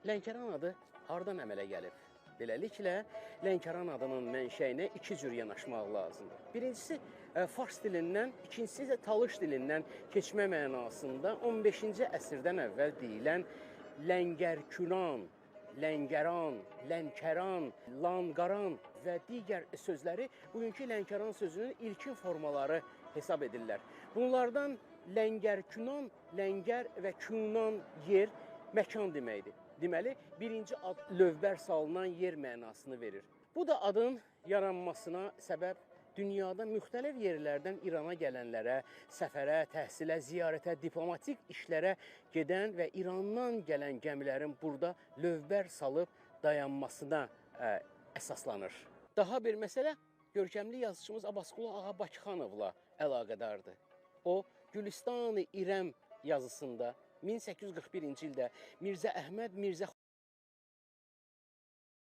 Lənkəran adı hardan əmələ gəlib? Beləliklə, Lənkəran adının mənşəyinə iki cür yanaşmaq lazımdır. Birincisi fars dilindən, ikincisi isə Talış dilindən keçmə mənasında 15-ci əsrdən əvvəl deyilən Ləngərküran, Ləngəran, Lənkəran, Lanqaran və digər sözləri bugünkü Lənkəran sözünün ilkin formaları hesab edirlər. Bunlardan Ləngərkünan, ləngər və künan yer, məkan deməkdir. Deməli, birinci ad lövbər salınan yer mənasını verir. Bu da adın yaranmasına səbəb dünyada müxtəlif yerlərdən İrana gələnlərə, səfərə, təhsilə, ziyarətə, diplomatik işlərə gedən və İrandan gələn gəmilərin burada lövbər salıb dayanmasına əsaslanır. Daha bir məsələ görkəmli yazıçımız Abbasqulu Ağa Bakıxanovla əlaqədardır. O, Gülüstan-ı İrəm yazısında 1841-ci ildə Mirzə Əhməd Mirzə